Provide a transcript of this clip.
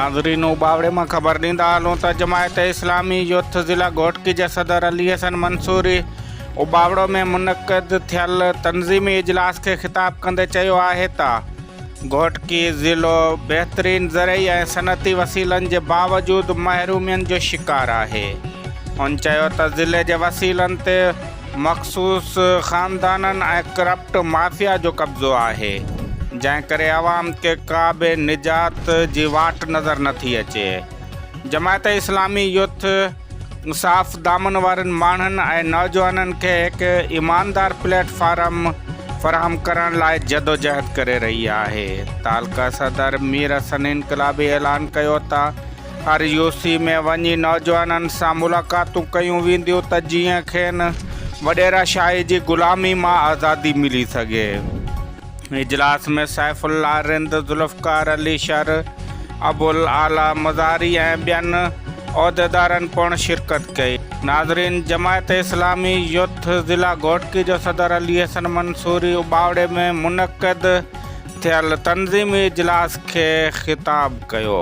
ناظرين اٻاوڙي مان خبر ڏيندا هلون ته جماعت اسلامي يوٿ ضلع گهوٽڪي جي صدر علي حسن منصوري اٻاوڙو ۾ منعقد ٿيل تنظيمي اجلاس کي خطاب ڪندي چيو آهي ته گهوٽڪي ضلعو بهترين زرعي ۽ صنعتي وسيلن جي باوجود محرومين جو شڪار آهي هن چيو ته ضلعي جي وسيلن تي مخصوص خاندانن ۽ ڪرپٽ مافيا جو قبضو آهي، جنهن ڪري عوام کي ڪا به نجات جي واٽ نظر نٿي اچي. جماعت اسلامي يوٿ صاف دامن وارن ماڻهن ۽ نوجوانن کي هڪ ايماندار پليٽ فارم فراهم ڪرڻ لاء جدوجهد ڪري رهي آهي. تعلقه صدر مير حسن انقلابي اعلان ڪيو ته هر يو سي ۾ وڃي نوجوانن سان ملاقاتون ڪيون وينديون ته جيئن کين وڏيرا شاهي جي غلامي مان آزادي ملي سگهي. اجلاس ۾ سيف الله رند، ذوالفقار علي شر، ابوالاعليٰ مزاري ۽ ٻين عهديدارن پڻ شرڪت ڪئي. ناظرين جماعت اسلامي يوٿ ضلع گهوٽڪي جو صدر علي حسن منصوري اٻاوڙي ۾ منعقد ٿيل تنظيمي اجلاس کي خطاب ڪيو.